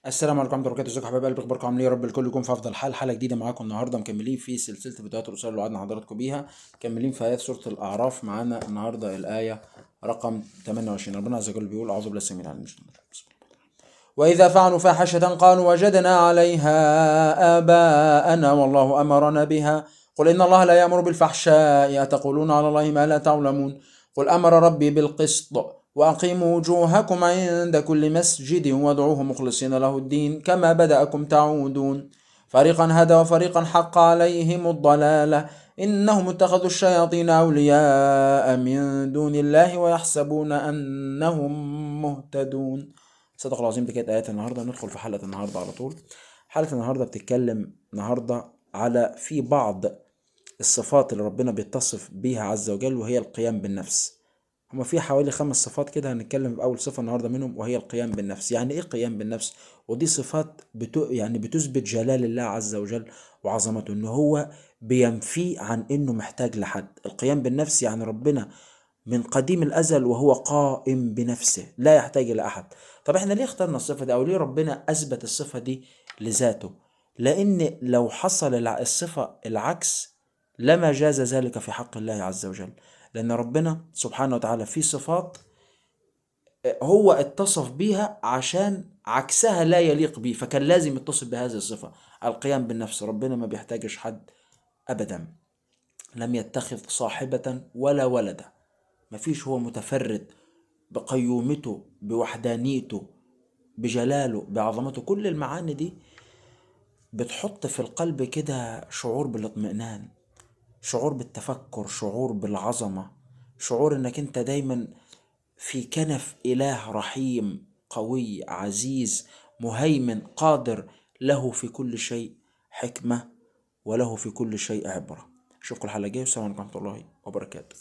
السلام عليكم ورحمة الله وبركاته. ازيكم يا حبايب قلبي؟ اخباركم عاملين ايه؟ يا رب الكل يكون في افضل حال. حلقة جديدة معاكم النهارده، مكملين في سلسلة الفيديوهات القصيرة اللي وعدنا حضراتكم بيها، مكملين في ايات سورة الاعراف. معانا النهارده الايه رقم 28. ربنا عز وجل بيقول: اعوذ بالله السميع العليم من الشيطان الرجيم. واذا فعلوا فاحشه قالوا وجدنا عليها اباءنا والله امرنا بها. قل ان الله لا يامر بالفحشاء اتقولون على الله ما لا تعلمون. قل امر ربي بالقسط وأقيموا وجوهكم عند كل مسجد وادعوه مخلصين له الدين كما بدأكم تعودون. فريقا هدى وفريقا حق عليهم الضلالة إنهم اتخذوا الشياطين أولياء من دون الله ويحسبون أنهم مهتدون. صدق الله العظيم. دي كانت آيات النهاردة. ندخل في حلقة النهاردة على طول. حلقة النهاردة بتتكلم النهاردة على في بعض الصفات اللي ربنا بيتصف بيها عز وجل، وهي القيام بالنفس. هما في حوالي 5 صفات كده، هنتكلم في أول صفة النهاردة منهم وهي القيام بالنفس. يعني إيه قيام بالنفس؟ ودي صفات يعني بتثبت جلال الله عز وجل وعظمته، إن هو بينفي عن إنه محتاج لحد. القيام بالنفس يعني ربنا من قديم الأزل وهو قائم بنفسه لا يحتاج إلى أحد. طب إحنا ليه اخترنا الصفة دي، أو ليه ربنا أثبت الصفة دي لذاته؟ لأن لو حصل الصفة العكس لما جاز ذلك في حق الله عز وجل. لأن ربنا سبحانه وتعالى في صفات هو اتصف بيها عشان عكسها لا يليق به، فكان لازم يتصف بهذه الصفة، القيام بالنفس. ربنا ما بيحتاجش حد أبدا، لم يتخذ صاحبة ولا ولدا، ما فيش، هو متفرد بقيومته بوحدانيته بجلاله بعظمته. كل المعاني دي بتحط في القلب كده شعور بالاطمئنان، شعور بالتفكر، شعور بالعظمة، شعور انك انت دايما في كنف اله رحيم قوي عزيز مهيمن قادر، له في كل شيء حكمة وله في كل شيء عبرة. اشوفكم الحلقة الجاية، والسلام عليكم ورحمة الله وبركاته.